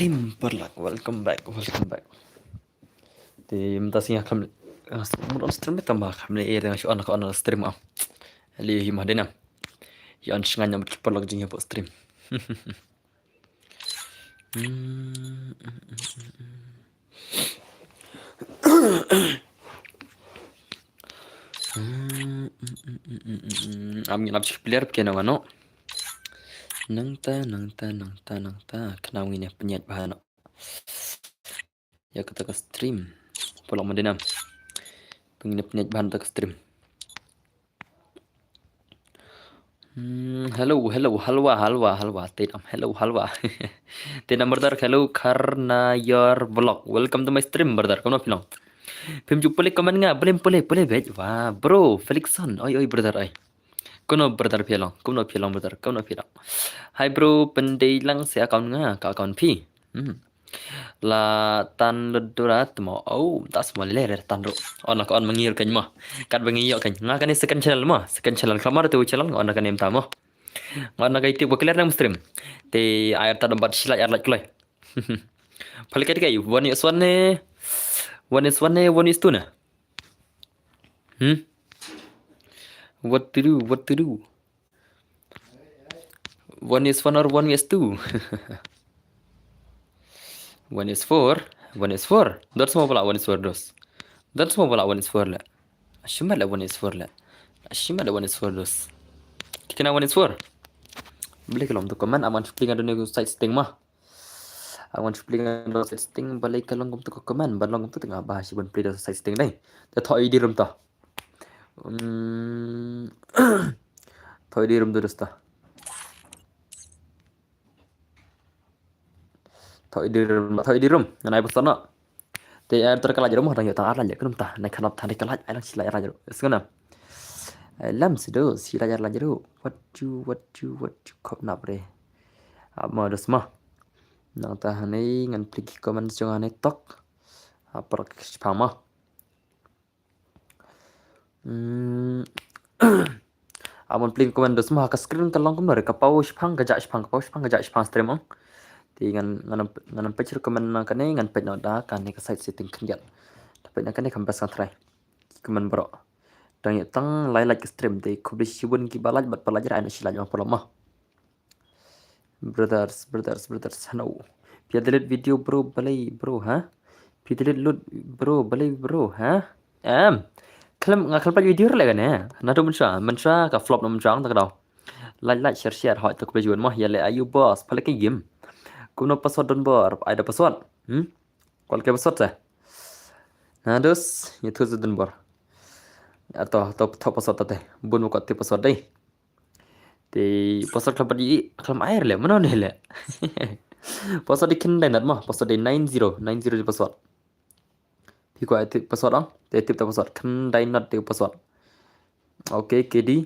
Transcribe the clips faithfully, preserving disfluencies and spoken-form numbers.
Stream paralok, welcome back, welcome back. Te mynta sngi ha kham, ah, mun on stream mynta ma kham ne, eh, tang shu on ka on stream ah. Li hi ma dena. Hi on shngain nam paralok jingïapoh stream. Hmm. Am ngin ap chik player ke nang ano. Nangta, nangta, nangta, nangta. Kena ngin ap nyat bahan. Ya kata ka stream. Paralok ma dena. Pengin ap nyat bahan ta ka stream. Hmm, hello, hello, halwa, halwa, halwa. Te nam, hello, halwa. Te nam brother, hello, Karna your vlog. Welcome to my stream, brother. Kumno phi long? Phim ju pule comment nga, pule, pule, pule beit. Wah, bro, Felixson. Oi, oi, brother, oi. Kumno brother phi long? Kumno phi long, brother? Kumno phi long? Hi, bro, pyndei lang se account nga, ka account phi. Hmm. La tan dura tmo. Oh, tas mo le re tan ru. On la ka on mangir kan mo. Kat bangi yo kan. Nga kane second channel mo. Second channel klamar tu channel on la kane mta mo. Nga on la kai ti ba clear nang stream. Te ayar ta dombat shilai ar laj kloi. Pale kai kai one is one ne. One is one ne, one is two ne. Hmm? What to do? What to do? One is one or one is two? One is four. One is four. That's more like one is four dos. That's more like one is four le. Ashima le one is four le. Ashima le one is four dos. Kikena one is four. Beli kalau untuk comment aman pling ada nego side sting mah. Aman pling ada side sting balik kalau untuk comment ban long untuk tengah bahas pun play side sting dai. Dah thoi di room ta. Hmm. Thoi di room tu dosta. Thoi di room, thoi di room. Ngan ai pasal na. Te ai ter kalaj room dang yo tang arlaj kum ta. Nai khanap tang kalaj ai lang silaj arlaj room. Sngena. Ai lam sido silaj arlaj room. What you, what you, what you khop nap re. Ap ma dos ma. Nang ta hanai ngan pliki comment jong hanai tok. Apar ke sipang ma. Hmm. Amon pling comment dos ma ka screen ka long kumno re ka pau shipang ka ja shipang ka pau shipang ka ja shipang stream ong. Ti ngan ngan ngan page comment na kane ngan page na da kane ka side setting khyndiat. Tapi na kane kam bas kan try. Comment bro. Dang ya tang lai like stream te khubli shibun ki balaj bat balaj ra na shilaj ma polo ma. Brothers, brothers, brothers, hello. Pia delete video bro, balai bro, ha? Pia delete load bro, balai bro, ha? Em. Khlem nga khlem video le kane. Na tu mensha, mensha ka flop na mensha ta ka dau. Like, like, share, share, hoi ta ka bejun mo ya le ayu boss, pale ka game. Kumno password don bor, ai da password. Hmm? Kwal ke password sa. Na dos, ya tu don bor. Ato to to password ta te. Bun mo ko te password dai. Te password khlem pat i khlem ai le mano ne le. Password di khyndai nat ma password di nine zero nine zero di password. Phi ko ai tip password ang te tip ta password khyndai nat di password. Okay, kedi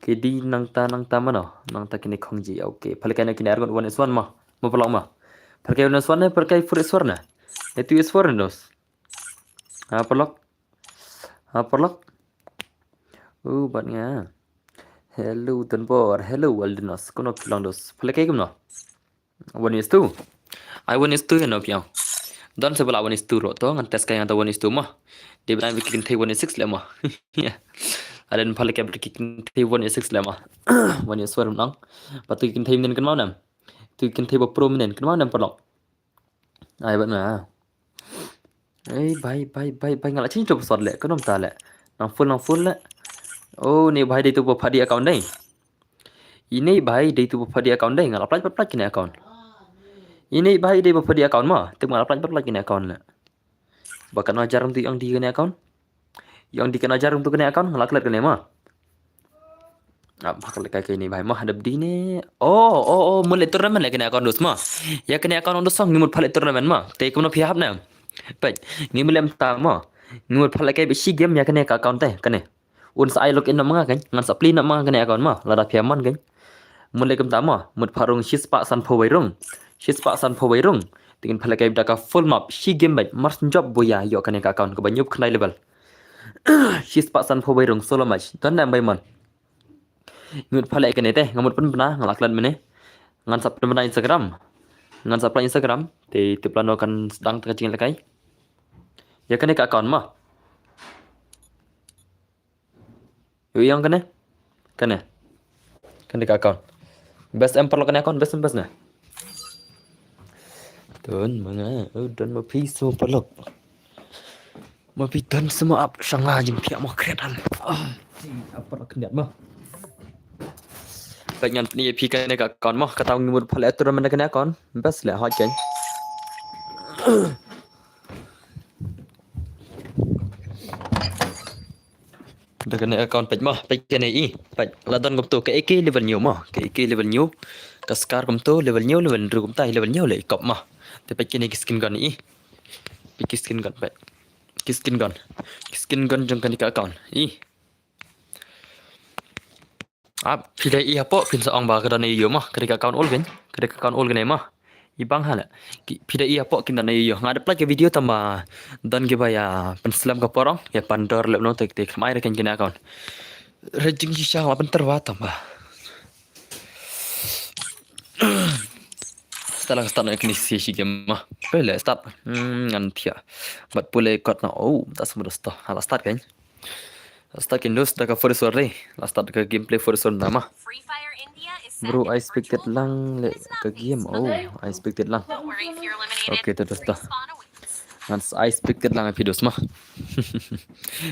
kedi nangta nangta mano nangta kini khongji. Okay, phale kai na kini argon one is one ma ma palong ma. Phale kai one is one ne phale kai four is four ne. Itu is four ne dos. Ha palok. Ha paralok. Uh, bat nga. Hello Donbor, hello Aldinos. Kumno phi long dos? Pale kai kumno? One is two. Ai one is two no piang. Don se bala one is two ro to ngan test kai ngan ta one is two ma. Di bala bi kin thei one is six le ma. Ya. Aden pale kai bi kin thei one is six le ma. One is four nang. Patu kin thei minen kan ma nam. Tu kin thei ba pro minen kan ma nam paralok. Ai bat na. Ei bai bai bai bai nga la change to password le ka nom ta le. Nang full nang full le. Oh ni bai dei tu ba phadi account dei. Ini bai dei tu ba phadi account dei nga la plaj plaj kini account. Ini bai dei ba phadi account ma. Tu nga la plaj plaj kini account le. Ba ka na jarum tu yang di kini account. Yang di kena jarum tu kena account ngelak let kena ma. Apa kali kai kini bai ma hadap di ne. Oh oh oh mule tournament le kena account dos ma. Ya kena account dos song ngimut phale tournament ma. Te kumno phi hap na. Pet ngimut lem ta ma. Ngimut phale kai bisi game ya kena account te kena. Un sa ai login na ma kan ngan sa play na ma kena account ma lada phi man kan. Mule kum ta ma mut pharung shispa san pho wai rung. Shispa san pho wai rung. Tingin phale kai da ka full map shi game bai mar job boya yo kane ka account ka ba nyup khnai level. Shi spah san pho bai rung solo match don na bai man. Ngut phale kane te ngamut pun bna ngalak lan mene. Ngan sap pun bna Instagram. Ngan sa plie Instagram, te tip lano kan sdang ta ka jingïalehkai. Ïa kane ka account mo. Ïa ong kane. Kane. Kane ka account. Best em paralok kane account, best em best ne. Don ma nga, oh, don ma phi so paralok. Ma phi don sa ma ap shang la jingphiah mo, kret han. Ah, ap paralok kane mo. Peit ngan pyni ïa phi kane ka account mo, kata ngi mut pha leh tournament kane account. Best leh hot kane. Da kane account peit mo, peit kane i. Peit la don kumto ka A K level hynñiew mo, ka A K level hynñiew. Ka Scar kumto level hynñiew, level hynriew kumta, level hynñiew leh i kop mo. Te peit kine ki skin gun i. Peit ki skin gun peit. Ki skin gun. Ki skin gun jong kane ka account i. Ah, phi da i hapoh phin sa ong ba ka don ïa u mo, ka dei ka account old kan, ka dei ka account old kan mo. I bang ha leh. Ki, phi da i hapoh kin don ïa u. Nga da plie ka video tang ba don kiba ïa pynslem ka por ong, ïa pandor leh no te te khlem ai re kan kane account. Re jingshisha nga pynter wa tang ba. Start lang start na kini si si game mo. Pele start. Hmm, ngan thiah. Bat pule kot na. Oh, tas mudah start. Hala start kan. Start kin dus da ka first round re. La start ka gameplay first round nama. Bro, I expected lang le ka game. Oh, I expected lang. Okay, to dus ta. Ngan s-, I expected lang phi dus ma.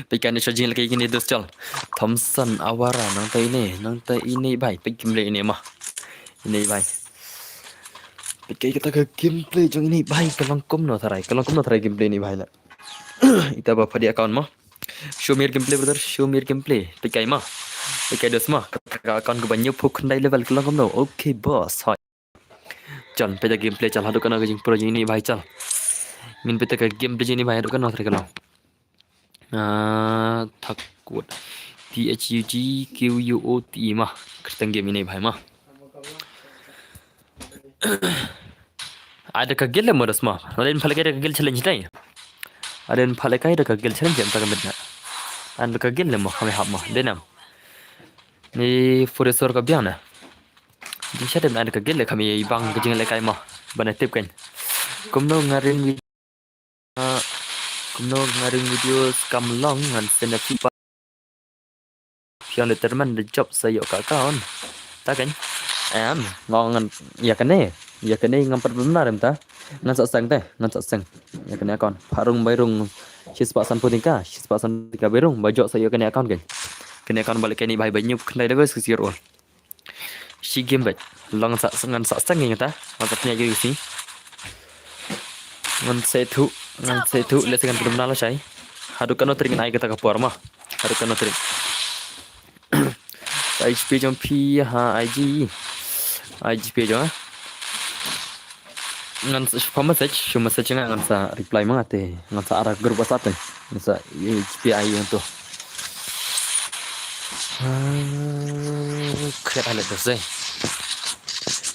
Peit kane shot jingïalehkai kine dus chal. Thompson Awara nangta ine, nangta ine bhai. Peit gameplay ine ma. Ine bhai. Peit kata ka gameplay jong ine bhai ka long kumno tharai. Ka long kumno tharai gameplay ine bhai la. Ita ba pha dei account mo. Show me your gameplay, brother. Show me your gameplay. Peit kai ma. Peit kai dos ma. Kata ka account kaba hynñiewphew khyndai level ka long kumno. Okay, boss. Hoi. Chal, peit ka gameplay chal. Haduh kano ka jingpro jong ine bhai chal. Ngin peit ka gameplay jong ine bhai haduh kano tharai ka long. Ah, Thaquot. T H U G Q U O T E ma. Kyrteng game ine bhai ma. Ai da ka guild mo dos ma. Lada pha lehkai da ka guild challenge dei. Lada pha lehkai da ka guild challenge em ta ka mit na. Ai da ka guild mo kham hap mo. Dei nam. Ni Furious War ka biang na. Jingshisha dei ai da ka guild kham i bang ka jinglehkai mo. Ban tip kan. Kumno nga ring Ah, kumno nga ring video skam long ngan send na phi pa. Phi ong le terman da jop sa ïoh ka account. Ta kan. Em, nga ong ngan ïa kane. Ïa kane ngam pat bynnar em ta. Ngan sa seng te, ngan sa seng. Ïa kane account. Pharung bairung shi spah sanphew tyngka, shi spah sanphew tyngka bairung ba jop sa ïoh kane account kan. Kane account ba lehkai ine bhai ba hynñiew khyndai level six year old. Shi game bad. Long sa ngan sa seng ngi ta. Ngan sa pynïaid ïa u si. Ngan sa ithuh, ngan sa ithuh, lehse ngan pynbna la shai. Haduh kano tarik ngan ai kata ka por ma. Haduh kano tarik. Sa H P jong phi ha I G. I G phi jong ha. Ngan sa shu message, shu message nga ngan sa reply ma nga te. Ngan sa ara group WhatsApp te. Ngan sa H P I yang tu. Ah, kret halet tu se.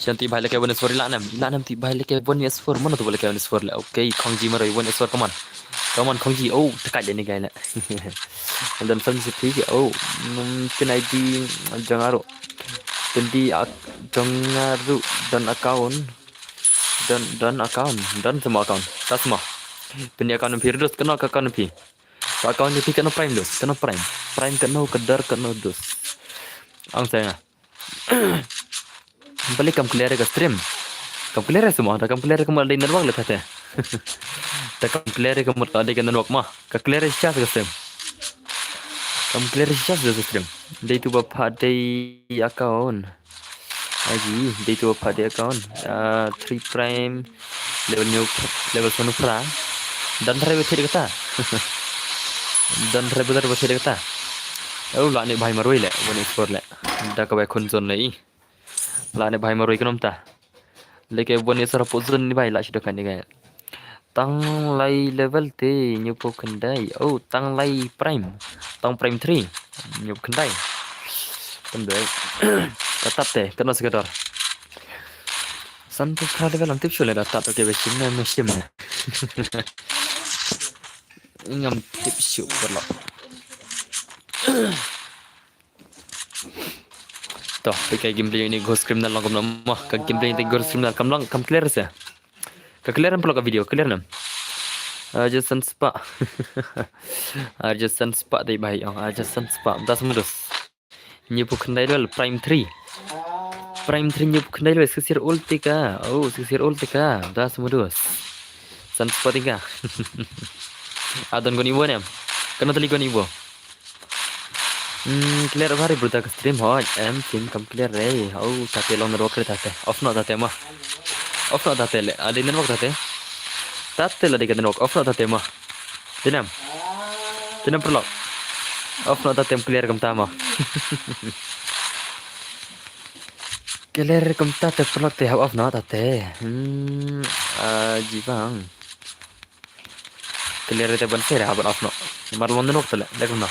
Shan ti bhai lehkai one S four la nam. La nam ti bhai lehkai one S four. Mana tu lehkai one S four le. Okay, Khongji maroi one S four, come on. Come on, Khongji. Oh, tekat jadi guys le. Dan fan si phi. Oh, mm, pin I D jong nga ruh. Pin I D ak-, jong nga ruh dan account. Dan, dan account, dan semua account. Ta semua. Pynïa account phi Redus, kano ka account phi? Ka account phi kano Prime Dus, kano Prime. Prime kano, ka Dar kano Dus. Ang saya. Balei kam clear ka stream? Kam clear semua, da kam clear ka mut dei network le thate. Da kam clear ka mut dei ka network ma. Ka clear shisha ka stream. Kam clear shisha ka stream. Dei tu ba pha dei account. Aji, dei tu ba pha dei account. Ah, three Prime, level new, level sonu pra. Dan tharai ba thied kata. Dan tharai ba thied kata. Oh, la ne bhai marwei le, one S four le. Da ka bai khun zone le i. La ne bhai marwei knom ta. Lehkai one S four hapoh zone ni bhai la shi dokan ni kai. Tang lai level te hynñiewphew khyndai. Oh, tang lai Prime. Tang Prime three. Hynñiew khyndai. Tang dei. Ka tat te, kano sa ka dor. Sanphew phra level lam tip shu le da tat, okay, ba shim ne, me shim ne. Ngam tip shu paralok. To, peit ka gameplay ine Ghost Criminal long kumno mo. Ka gameplay ine Ghost Criminal kam long, kam clear se. Ka clear em paralok ka video, clear em? Arja san spah. Arja san spah dei bai ong, arja san spah. Mynta sngewdus. Hynñiewphew khyndai level, prime three. Prime three hynñiewphew khyndai level, shisha ul te ka. Oh, shisha ul te ka. Mynta sngewdus. San spah te ka. Adon kon iwo ne em? Kano tali kon iwo? Hmm, clear bha re brother ka stream hoi. Em, sim kam clear re. Oh, tate long network re tate. Off noh tate ma. Off noh tate le. Ade network tate. Tate la de ka network. Off noh tate ma. Dei ne em? Dei ne em paralok? Off noh tate em clear kumta ma. Clear kumta te paralok te hap off noh tate. Hmm, ah, jibang. Clear te ban clear hap ban off noh. Mar long network te le, dei kumno.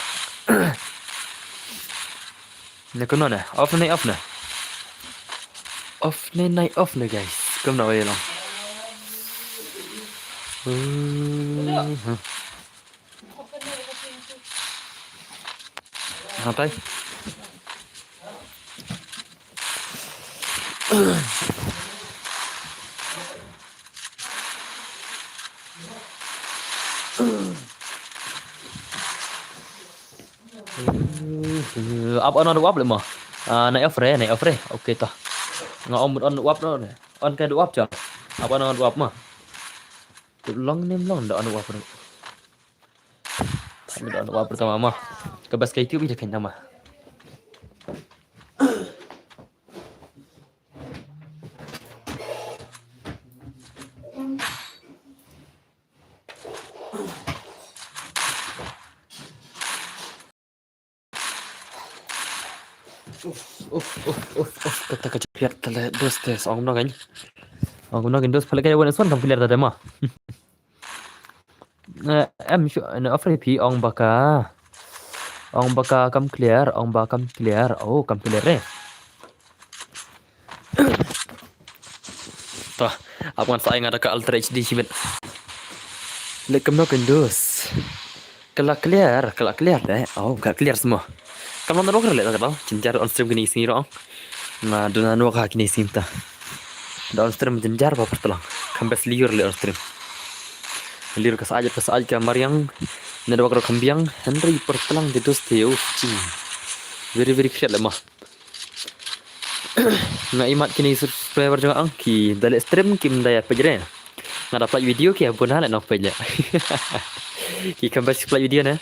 Ne kumno ne, off ne, off ne. Off ne, ne off ne guys. Kumno wei long. Uh, huh. Ngatai. Ap on on ap le mo. Ah, nai off re, nai off re. Okay to. Nga on on ap no. On ka du ap cha. Ap on on ap mo. Tu long nem long da on ap no. Tam da on ap pertama mo. Ka bas ka itu bi jakin nama. Uf, uf, uf, uf, uf, kata ka japiat tale dos te, ong no kan. Ong no kan dos pale ka wan son kam clear tade ma. Eh, em shu ne ofre pi ong baka. Ong baka kam clear, ong baka kam clear. Oh, kam clear eh. Toh, ap ngan sa ai nga da ka Ultra H D shimet. Lek kumno kan dos. Ka la clear, ka la clear de. Oh, ka clear semua. Kam long network re lek ta ka dau. Jynjar on stream kine sngi ruh ong. Nga duna network ha kine sngi ta. Da on stream jynjar ba pyrtlang. Kam best liur lek on stream. Liur ka saaj, ka saaj ka mariang. Network ruh kam biang. Hynrei pyrtlang te dos te, oh, chi. Very, very clear lek ma. Nga imat kine subscriber jong nga ang ki da leh stream kim da ïa peit re. Nga da peit video ki ïa bun ha leh nong peit leh. Ki kam best peit video ne.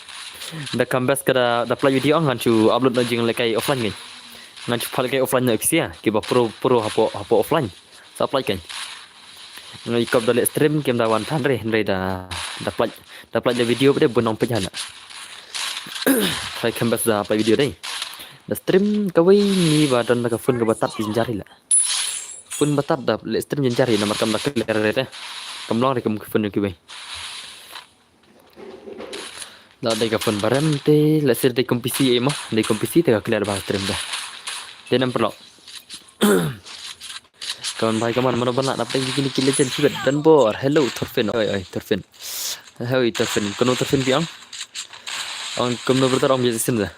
Da kam best ka da, da peit video ang ngan shu upload na jing leh kai offline ngi. Ngan shu peit leh kai offline na F C A ki ba pro pro hapo hapo offline. Sa peit kai. Nga ikop da leh stream kim da wan than re hynrei da da peit da peit da video ba de bun nong peit ha leh. Try kam best da peit video dei. Da stream kawei ni ba don da ka phone kaba tad jynjar hi la. Phone ba tad da leh stream jynjar hi namar kam da clear re te. Kam long re kum ka phone kiwei. Da dei ka phone ba rem te, leh sir dei kum P C e ma, dei kum P C te ka clear ba stream da. Dei nam paralok. Kawan bhai kawan mano ban lah dap dei kini ki legend sibet dan bor. Hello Thorfinn. Oi oi Thorfinn. Hoi Thorfinn. Kono Thorfinn biang. Ong kono brother ong biasa sin da.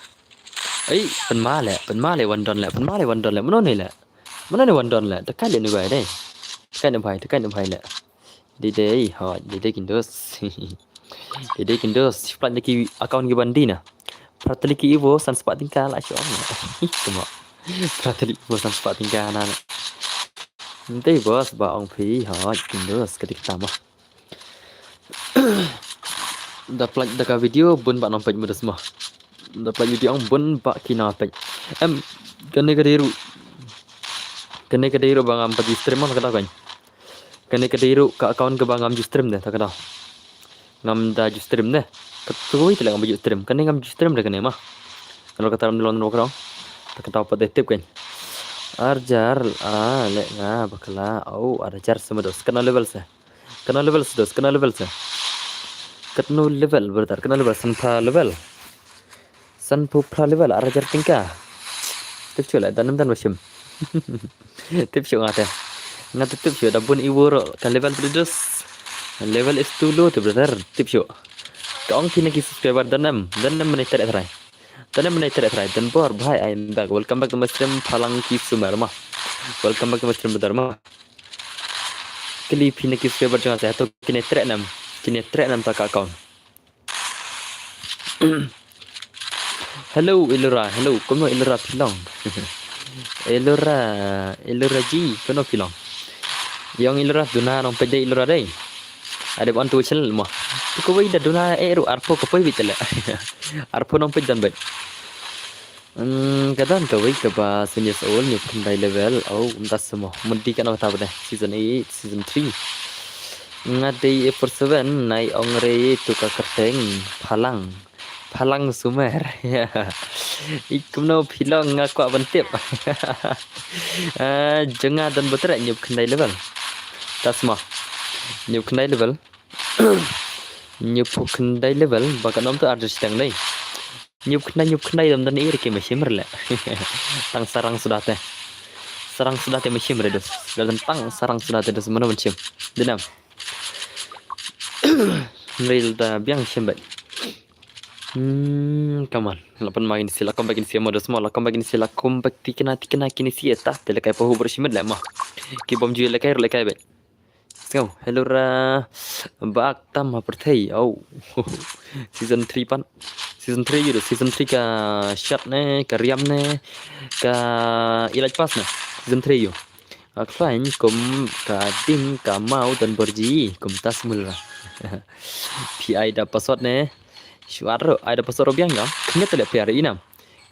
Ei, pynma leh, pynma leh wan don leh, pynma leh wan don leh. Mano ne leh? Mano ne wan don leh? Tekan leh ni bai dei. Tekan ni bai, tekan ni bai leh. Dei dei, hoi, dei dei kin dos. Dei dei kin dos. Plat dei ki account ki ban dina. Prateli ki iwo san spah tingka la shong. Kuma. Prateli iwo san spah tingka na. Dei bos ba ong phi, hoi, kin dos ka dik tama. Da plak da ka video bun ba nang peit mudas ma. Da plak video ang bun ba ki nang peit. Em, kane ka dei ruh. Kane ka dei ruh ba ngam pat ju stream ma ka da kan. Kane ka dei ruh ka account ka ba ngam ju stream de ta ka da. Ngam da ju stream de. Ka tu te la ngam ju stream. Kane ngam ju stream de kane ma. Kalau kata ram long nang ka da. Ta ka da pat de tip kan. Arjar, ah, le nga bakla. Au, arjar sama dos. Kena level sa. Kena level sa dos, kena level sa. Katno level brother, kena level sanphew level. Sanphew phra level, ar hajar tyngka. Tip shuh leh, dan ym dan ba shim. Tip shuh nga te. Nga te tip shuh, da bun iwo ruh, ka level te dos. Level is too low te brother, tip shuh. Ka ong phi na ki subscriber, dan em, dan em mynne tret trai. Dan em mynne tret trai, dan bor, bhai, I'm back. Welcome back to my stream, phalang ki sumer ma. Welcome back to my stream, brother ma. kylli phi na ki subscriber jong nga se, hato kine treh nam, kine treh nam ta ka account. Hello Elora, hello, kumno Elora phi long? Elora, Elora ji, kumno phi long? Ïa ong Elora, duna nong peit dei Elora dei. Adep on tu channel mo. Tu kawei da duna eh ruh arphew ka poi beit te leh. Arphew nong peit don beit. Hmm, ka don kawei kaba seven years old, hynñiewphew khyndai level. Oh, ym da sngewbha. Mynta kano kata ba dei? Season eight, season three. Nga dei eight four seven, nai ong re tu ka kyrteng Phalang. Phalang Sumer. I kumno phi long, nga kwah ban tip. Ah, jong nga don ba treh, hynñiewphew khyndai level. Da sngewbha. Hynñiewphew khyndai level. Hynñiewphew khyndai level, ba ka nom tu arju shiteng dei. Hynñiewphew khyndai, hynñiewphew khyndai dam don ïa ki machine re leh. Tang sarang suda te. Sarang suda te machine re dus. Dam tang sarang suda te dus mano machine. Dei nam. Mril da biang shim bad. Hmm, come on. La pynma kin si, la come back kin si mo dus mo, la come back kin si, la come back tikna tikna kin si ta. Te lehkai pahu bro shim bad leh mo. Ki bom ju lehkai lehkai bad. Sngew, hello ra bak tam ha pyrthei. Oh. Season three pan. Season three ïoh, season three ka shot ne, ka riam ne, ka elite pass ne. Season three ïoh. Ka khlaiñ kum ka ding ka maw don borji kum tas mul ra. Phi ai da password ne. Shuar ro ai da password ro biang ïa. Kne tele player i nam.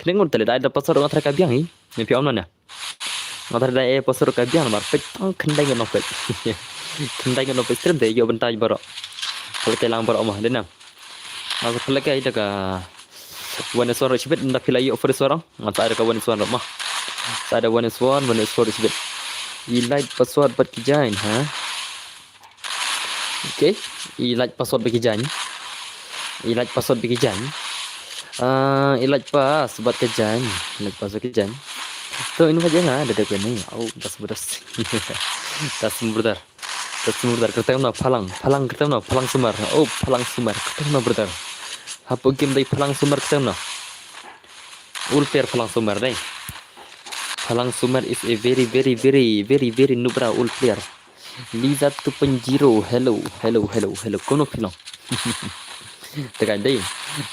Kne ngun tele da ai da password ro nga trai ka biang i. Ne phi om na ne. Nga trai da ai password ro ka biang mar peit tang khyndai ngun nong peit. Khyndai ngun nong peit stream te ïoh bynta baroh. Pynlehkai lang baroh mah dei nam. Nga sa pynlehkai da ka one S one ro shibit, nda phi la ïoh four S one ro. Nga sa ai da ka one S one ro mah. Sa ai da one S one, one S four ro shibit. Elite password bad ki jaiñ, ha? Okay. Elite password bad ki jaiñ. Elite password bad ki jaiñ. Ah, elite pass bad ki jaiñ. Elite pass bad ki jaiñ. To invite ïa nga da dep ïa ni. Au, das bodas. Das brother. Das brother. Kyrteng no Phalang. Phalang kyrteng no Phalang Sumer. Oh, Phalang Sumer. Kyrteng no brother. Hapoh game dei Phalang Sumer kyrteng no. Ul player Phalang Sumer dei. Phalang Sumer is a very, very, very, very, very noob ra ul player. Liza two point zero, hello, hello, hello, hello. Kumno phi long? Te ka dei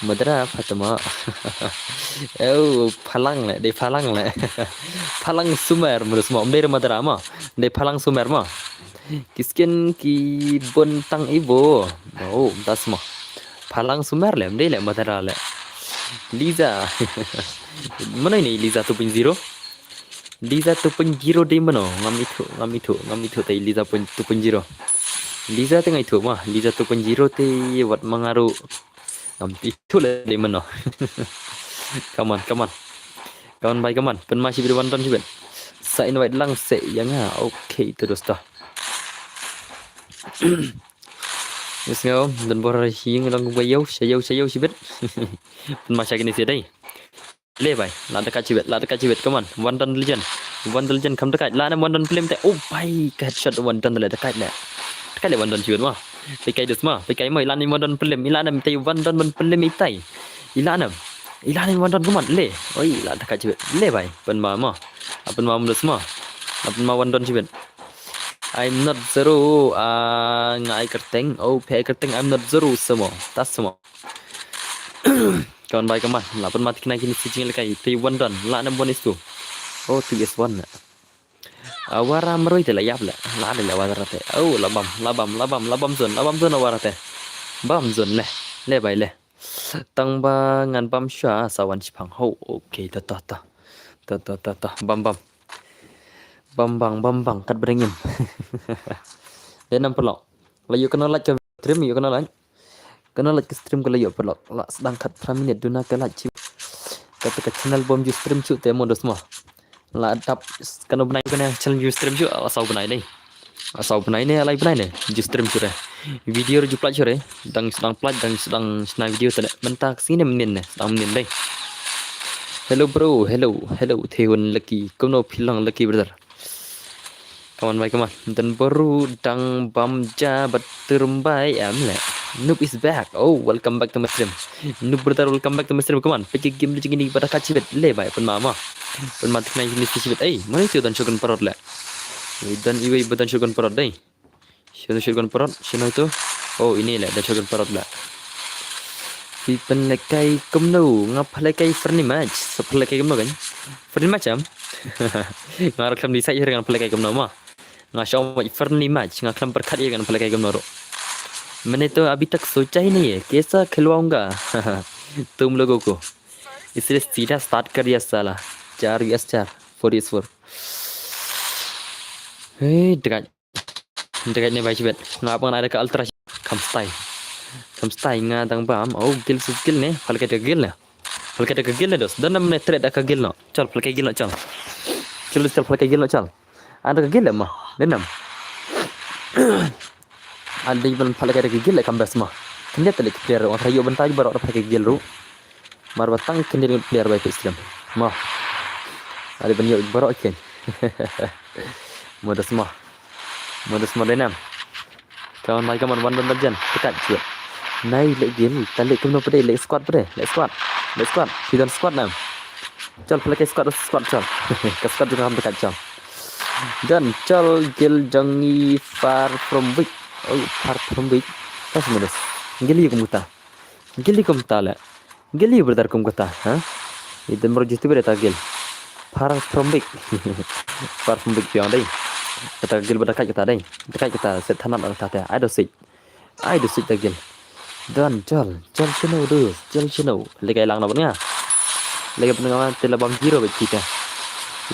Madra Fatima. Oh, Phalang le, dei Phalang le. Phalang Sumer, mrus mo, dei Madra mo. Dei Phalang Sumer mo. Ki skin ki bun tang ibo. Oh, das mo. Phalang Sumer le, dei le Madra le. Liza. Mano ini Liza two point zero? Liza two point zero dei mano, ngam ithuh, ngam ithuh, ngam ithuh te Liza two point zero. Liza te nga ithuh ma, Liza two point zero te wat ma nga ruh ngam ithuh le dei mano. Come on, come on. Come on bai, come on. Pynma shibit, wan don shibit. Sa invite lang se ïa nga. Okay, to dosta. Yes, ngam don bor hi ngi long ba ïew, sha ïew, sha ïew shibit. Pynma sha kine se dei. Le bai, la da ka chiwet, la da ka chiwet, come on. One Don Legend. One Don Legend, kam da ka, la ne One Don Film te. Oh bai, ka headshot One Don le da ka le. Da ka le One Don chiwet ma. Pe kai dus ma, pe kai ma, la ne One Don Film, la ne te One Don ban film itai. Ila ne. Ila ne One Don, come on, le. Oi, la da ka chiwet. Le bai, pynma ma. Pynma ma dus ma. Pynma One Don chiwet. I'm not zero, ah, nga ai kyrteng. Oh, pe ai kyrteng, I'm not zero, samo. Tas samo. Kawan bai kaman, la pynma tikna kine si jingïalehkai, three one done, la nam one is two. Oh, three is one. Awara marwei te la ïap le, la de le awara te. Oh, la bam, la bam, la bam, la bam zone, la bam zone awara te. Bam zone le, le bai le. Tang ba ngan bam sha sa wan shipang ho. Okay, ta ta ta. Ta ta ta ta. Bam bam. Bam bang, bam bang, kat bring in. De nam pelok. La ïoh kena like ka stream, ïoh kena like. Kena like ka stream ka la ïoh pelok. La sdang khat phra minit duna ka like chi. Kata ka channel bom ju stream chu te mo dos mo. La dap kano bnai kane channel ju stream chu, la saw bnai dei. La saw bnai ne, la bnai ne, ju stream chu re. Video ju plaj chu re. Dang sdang plaj, dang sdang sna video tane. Mynta ka sini mnin ne, sdang mnin dei. Hello bro, hello, hello, Thehun Lucky. Kumno phi long Lucky brother? Come on, bai, come on. Dan baru dang bam ja bat terumbai am le. Noob is back. Oh, welcome back to my stream. Noob brother, welcome back to my stream. Come on. Peki game lu jingini pada kachibet le bai. Pun mama. Pun mat kena ini sibet. Eh, mana itu dan shogun parot le? Dan iwe dan shogun parot dei. Shano shotgun parot? Shano ito? Oh, ini lah, da shotgun parot lah. Phi pynlehkai kumno? Nga pynlehkai friendly match. Sa pynlehkai kumno kan? Friendly match am? Nga ruh khlem decide ïa nga pynlehkai kumno mo. Nga shong match friendly match. Nga khlem pyrkhat ïa nga pynlehkai kumno ruh. मैंने तो अभी तक सोचा ही नहीं है, कैसा खिलवाऊंगा तुम लोगों को। इसलिए सीधा स्टार्ट कर दिया साला। चार वीएस चार, four VS four. Hey, dekat. Dekat ne bai chibet. Nga pang ada ka ultra. Kam stai. Kam stai nga dang bam. Oh, gil sus gil ne. Pal ka gil ne. Pal ka gil ne dos. Dan nam ne tret da ka gil no. Chal, pal ka gil no, chal. Chal, chal, pal ka gil no, chal. Ada ka gil ma. Denam. Ada ban pal ka gil kam bes ma. Kende tele ki player. Wa rayu bentai baru ada pal ka gil ru. Mar ba tang kyndiat ngut player bai peit stream. Mo. Ada ban ïoh baroh ken. Mo da sma. Mo da sma denam. Kawan mai kaman wan ban jan. Tekat chuat. Nai leh gil, ta leh kumno pede, leh squad pede, leh squad. Leh squad. Phi don squad nam. Chal pele ke squad, squad chal. Ka squad jong nga ham tekat chal. Dan chal gil jong ngi far from weak. Oh, far from weak. Pas menus. Gil ïa kumta. Gil ïa kumta leh. Gil ïa brother kum kata, ha? Ita mro jitu bere ta gil. Far from big. Far from big piang dei. Kata gil bada kai kata dei. Kai kata set thanat kata te. Ai do sit. Ai do sit ta gil. Dan jal, jal shino dus, jal shino. Lekai lang na banga. Lekai banga te la bam zero bit kita.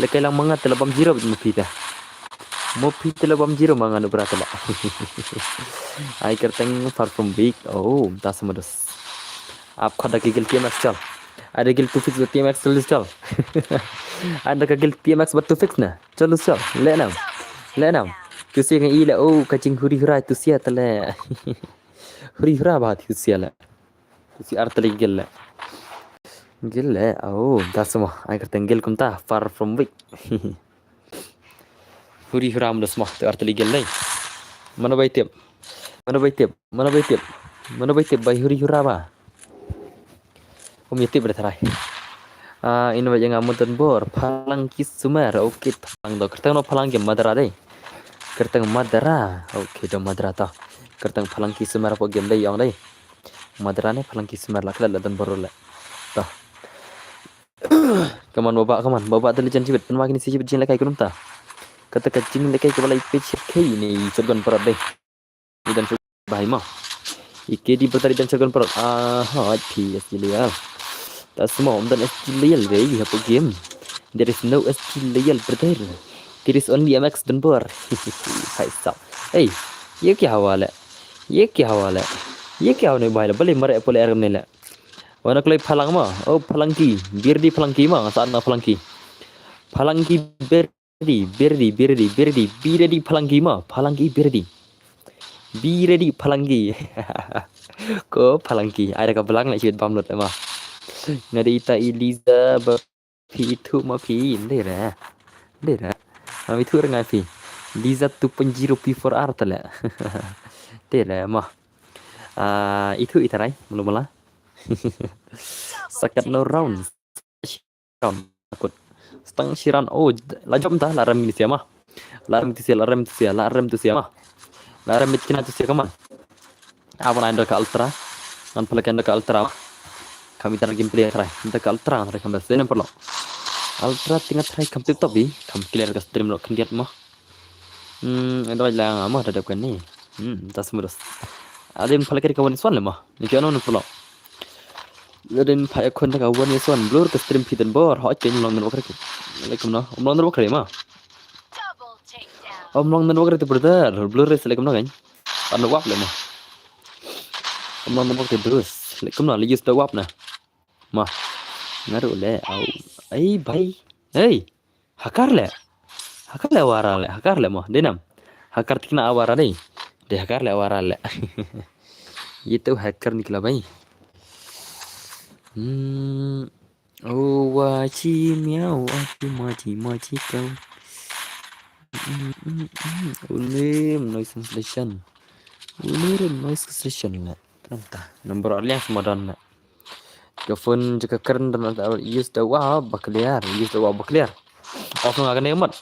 Lekai lang manga te la bam zero bit mu kita. Mo phi te la bam zero manga nu brata la. Ai kyrteng far from big. Oh, ta sama dus. Ap khot da ka gil T M X chal. Ada gil two fix ba T M X chal chal. Ada ka gil T M X ba two fix na. Chal chal. Le nam. Le nam. Tu sia kan i le oh ka jing huri hura tu sia tale. Huri hura ba tu sia le. Tu sia ar tale gil le. Gil le. Oh, da sama. Ai kyrteng gil kumta far from weak. Huri hura mda sma tu ar tale gil le. Mana bai tip. Mana bai tip. Mana bai tip. Mana bai tip bai huri hura ba. Om ïa tip da tharai. Ah, ina ba janga mutan bor phalang ki sumer. Okay, phalang do. Kyrteng no phalang ki madara dei. Kyrteng madara. Okay, do madara ta. Kyrteng phalang ki sumer apa game dei ong dei. Madara ne phalang ki sumer la klet la don bor le. Ta. Kaman baba kaman baba tele jan jibet pen ma kini si jibet jin lekai kunum ta. Kata ka jin lekai ka balai pechir kai ni shotgun parot dei. Idan shotgun bahai ma. Ike di bertari dan shotgun parot. Ah, hot P S G loyal. Ta semua om dan S G loyal dei hapo game. There is no S G loyal brother. There is only M X dan bor. Hai sap. Hey, ye kya hawa le? Ye kya hawa le? Ye kya hawa ne bahai le? Bale mare pole aram ne le. Wana klai phalang ma. Oh, phalang ki. Birdi phalang ki ma. Sa na phalang ki. Phalang ki bir Ready, be ready, be ready, be ready, be ready, phalang ki ma, phalang ki, be ready. Be ready, phalang ki. Ko phalang ki, ai da ka blang la chibit bam lut ma. Nga dei ita Eliza ba phi ithuh ma phi, ndei ra. Ndei ra. Ma ithuh ra nga phi. Eliza two point zero P four R tale. Ndei ra ma. Ah, ithuh ita rai, mulu mala. Sakat no rounds. Round. Akut. Stang shiran. Oh, la jom ta, la rem ni siama. La rem tu sia, la rem tu sia, la rem tu siama. La rem mit kina tu sia kaman. Awan ai da ka ultra. Ngan pala ka da ka ultra. Kami tar gameplay try. Da ka ultra try kam best. Senen perlo. Ultra tinga try kam tip top bi. Kam clear ka stream lo kendiat ma. Hmm, ada la nga ma da dep kan ni. Hmm, ta semua dos. Ada yang pala ka wan swan le ma. Ni kano ni perlo. Laden pha ya khon ka wan ya son blur ka stream phi den bor. Ho chen long den wakre. Alaikum na. Om long den wakre ma. Om long den wakre tu brother. Blur res alaikum na kan. Ano wap le ma. Om long den wakre Bruce. Alaikum na le use the wap na. Ma. Ngaru le au. Ai bai. Hey. Hakar le. Hakar le wara le. Hakar le mo. Denam. Hakar tikna awara dei. De hakar le awara le. Ye to hakar nikla bai. Hmm. Oh, wachi miau, wachi machi machi kau. Ulim noise cancellation. Ulim noise cancellation le. Tanta. Number alias modern le. Ka phone jaka keren dan use da wa ba clear, use da wa ba clear. Off nga kane mat.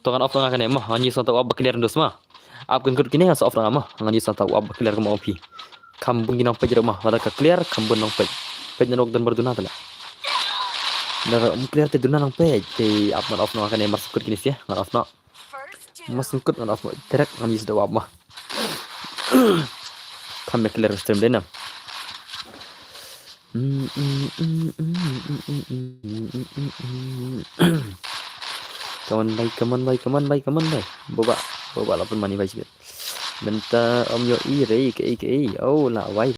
To kan off nga kane ma, han use da wa ba clear dos ma. App kut kine nga sa off noh ma. Ngan ïa sa ta u app ba clear ka ma phi. Kham bun ki nang peit ruh ma. Lada ka clear kham bun nang peit. Peit na nok don bar duna tala. Lada um clear te duna nang peit. Te app ngan off noh kane, mar sngkut kine sia. Ngan off noh. Mar sngkut ngan off noh. Direct ngan ïa sa ta u app ma. Kham ïa clear stream dei na. Come on bhai, come on bhai, come on bhai, come on bhai. Boba, boba la pynmani bhai sibit. Mynta ym ïohi re kaei kaei. Oh la wai.